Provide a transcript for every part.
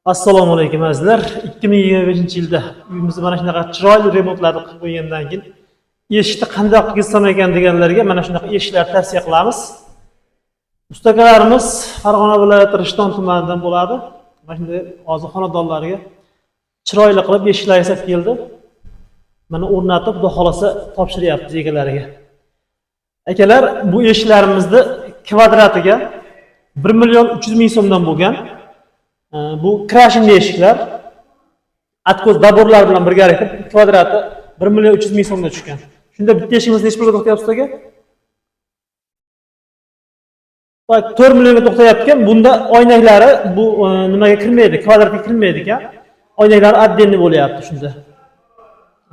Assalomu alaykum azizlar. 2025-yilda uyimizni mana shunaqa chiroyli remontlarni qilib qo'ygandan keyin eshikni qanday qilsam ekan deganlarga mana shunaqa eshiklar tavsiya qilamiz. Ustakalarimiz Farg'ona viloyati Rishton tumanidan bo'ladi. Mana shunday hozir xonadonlarga chiroyli qilib eshiklar yasab keldi. Mana o'rnatib, xudo xolasa topshiryapmiz egalariga. Akalar, bu eshiklarimizni kvadratiga 1 million 300 ming so'mdan bo'lgan. Bu krashinli eshiklar откос добор lar bilan birgalikda kvadrati 1 million 300 ming so'mga tushgan. Shunda bitta eshigimiz necha pulga to'xtayapti aka? 4 millionga to'xtayapti ekan. Bunda oynaklari bu nimaga kirmaydi, kvadratga kirmaydi ekan. Oynaklari отдельный bo'lyapti shunda.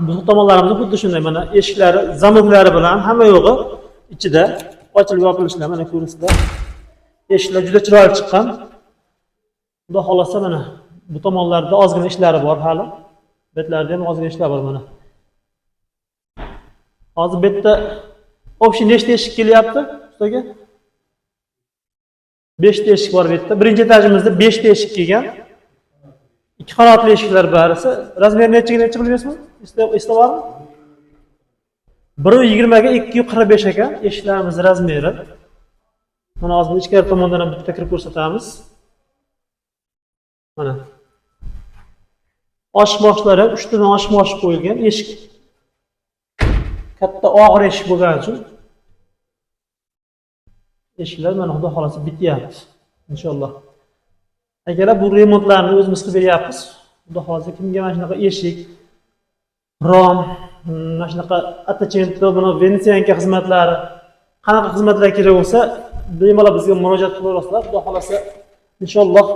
Bu tomonlarimiz xuddi shunday, mana eshiklari zamoklari bilan hamma yo'g'i ichida ochilib yopilishlar mana ko'rasizlar. Eshiklar juda chiroyli chiqqan. Xudo xolasa mana bu tomonlarda ozgina ishlari bor hali. Betlarda ham ozgina ishlar bor mana. Hozir bu yerda общий nechta eshik kelyapti ustaga? 5 ta eshik bor bu yerda. Birinchi etajimizda 5 ta eshik kelgan. 2 qanotli eshiklar barisi. Razmeri nechaga necha bilmaysizmi? Esda bormi? 1.20 ga 2.45 ekan eshiklarimiz razmeri. Mana hozir ichkari tomondan ham bitta kirib ko'rsatamiz. Mana. Oshiqmoshlar ham 3 tadan oshiqmosh qo'yilgan. Eshik katta og'ir eshik bo'lgani uchun eshiklar mana xudo xolasa bityapti inshaalloh. Akalar, bu remontlarni o'zimiz qilib beryapmiz. Xudo xolasa kimga mana shunaqa eshik, rom, mana shunaqa attachento, buni venetsiyanka xizmatlari, qanaqa xizmatlar kerak bo'lsa, bemalol bizga murojaat qilaverasizlar. Xudo xolasa inshaalloh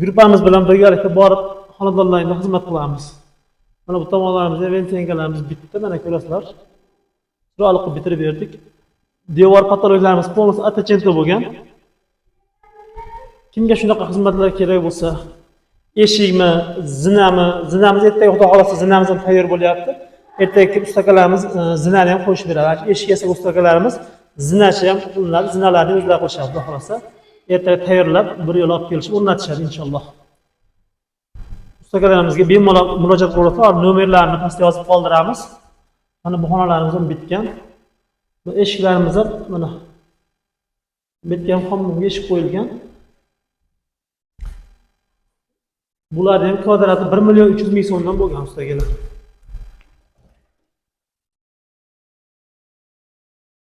gruppamiz bilan birgalikda borib xonadonlarga xizmat qilamiz. Mana bu tomonlarimizda venetsiyankalarimiz bitdi, mana ko'rasizlar. Chiroyli qilib bitirib berdik. Devor patologlarimiz полностью attachento bo'lgan. Kimga shunaqa xizmatlar kerak bo'lsa, eshikmi, zinami, zinamiz ertaga xudo xolasa zinamiz ham tayyor bo'lyapti. Ertaga kelib ustakalarimiz zinani ham qo'yishib beradi. Eshik yasagan ustakalarimiz zinachi ham qilinadi, zinalarni o'zlari qo'shadi xudo xolasa. Ertaga tayyorlab bir yo'l olib kelishib o'rnatishadi inshaalloh. Ustakalarimizga bemalol murojaat qilaverasizlar, nomerlarini pastga yozib qoldiramiz. Mana bu xonalarimiz ham bitgan. Bu eshiklarimiz ham mana bitgan, xomga eshik qo'yilgan. Bularni ham kvadrati 1 million 300 ming so'mdan bo'lgan ustakalar.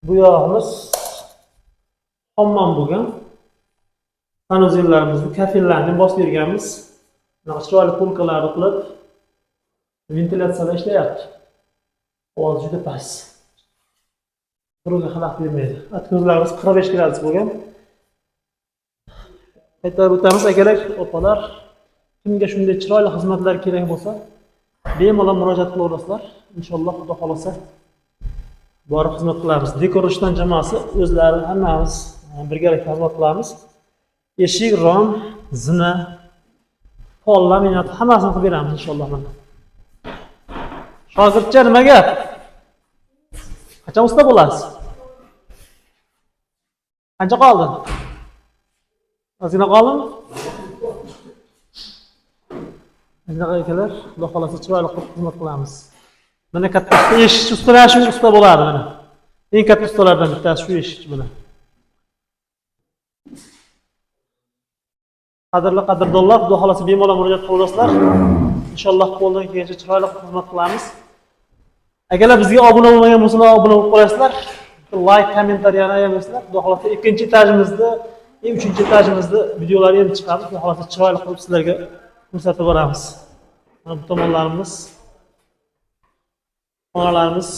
Bu yog'imiz hammom bo'lgan. Sanuzellarimizni, kafellarni bosib berganmiz. Bunaqa chiroyli polkalarni qilib ventilyatsiyalar ishlayapti. Ovoz juda past. Birovga xalaqit bermaydi. Atkozlarimiz 45 gradus bo'lgan. Qaytarib o'tamiz akalar, opalar. Kimga shunday chiroyli xizmatlar kerak bo'lsa, bemalol murojaat qilaverasizlar. Inshaalloh xudo xolasa borib xizmat qilamiz. Dekor Rishton jamoasi o'zlari hammamiz birgalikda xizmat qilamiz. Eshik, rom, zina, pol, laminat hammasini qilib beramiz inshaalloh mana. Shogirdcha nima gap? Qachon usta bo'lasiz? Qancha qoldi? Ozgina qoldimi? Shunaqa akalar, xudo xolasa chiroyli qilib xizmat qilamiz. Mana katta usta, eshikchi ustalar shu usta bo'ladi mana. Eng katta ustalardan bittasi shu eshikchi mana. Qadrli qadrdonlar, xudo xolasa bemalol murojaat qilaverasizlar. Inshaalloh qo'ldan kelgancha chiroyli qilib xizmat qilamiz. Akalar, bizga obuna bo'lmagan bo'lsalar, obuna bo'lib qo'yasizlar. Like, kommentariyani ayamaysizlar. Xudo xolasa ikkinchi etajimizda, uchinchi etajimizda videolar endi chiqadi. Xudo xolasa chiroyli qilib sizlarga ko'rsatib boramiz. Mana bu tomonlarimiz, xonalarimiz,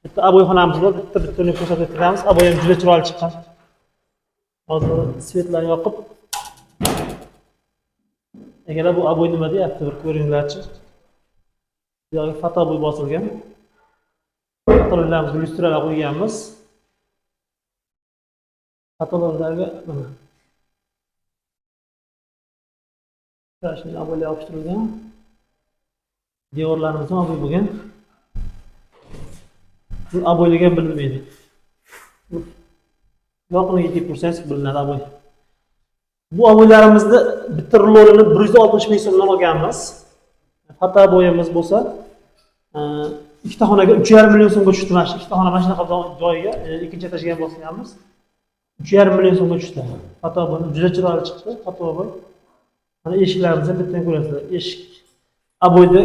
bitta aboyxonamiz bor, bitta bittani ko'rsatib ketamiz. Aboy ham juda chiroyli chiqqan. Hozir svetlarni yoqib, akalar, bu aboy nima deyapti, bir ko'ringlarchi. Bu yoqqa fotoboy bosilgan. Patologlarimizga lyustralar qo'yganmiz. Patologlarga mana shunday aboylar yopishtirilgan. Devorlarimiz ham aboy bo'lgan. Bu aboyligi ham bilinmaydi. Yoqiniga kelib ko'rsangiz bilinadi aboy. Bu oboylarimizni bitta rulonini 160 ming so'mdan olganmiz. Fotoboyimiz bo'lsa, ikkita xonaga 3,5 million so'mga tushdi mana shu ikkita xona mana shunaqa joyga, ikkinchi etajga ham bosganmiz. 3,5 million so'mga tushdi. Fotoboy juda chiroyli chiqdi, fotoboy. Mana eshiklarimizni bittadan ko'rasizlar. Eshik oboyni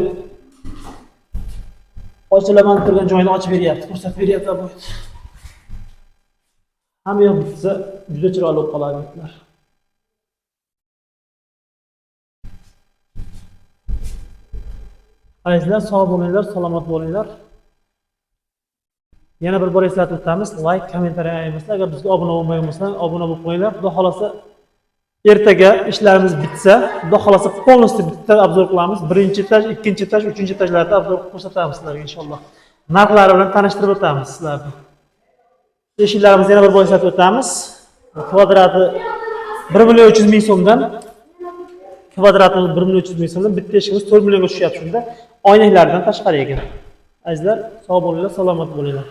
ochilaman turgan joyini ochib beryapti, ko'rsatib beryapti oboyni. Hamma yoq bitsa juda chiroyli bo'lib qoladi obyektlar. Azizlar, sog' bo'linglar, salomat bo'linglar. Yana bir bor eslatib o'tamiz, like, kommentariy ayamanglar. Agar bizga obuna bo'lmagan bo'lsanglar, obuna bo'lib qo'yinglar. Xudo xolasa ertaga ishlarimiz bitsa, Xudo xolasa полностью bitta obzor qilamiz. Birinchi etaj, ikkinchi etaj, uchinchi etajlarda obzor qilib ko'rsatamiz sizlarga inshaalloh. Narxlari bilan tanishtirib o'tamiz sizlarni. Eshiklarimizni yana bir bor eslatib o'tamiz. Kvadrati 1 million 300 ming so'mdan, kvadrati 1 million 300 ming so'mdan bitta eshigimiz 4 millionga tushyapti shunda. Oynaklardan tashqari ekan. Azizlar, sog' bo'linglar, salomat bo'linglar.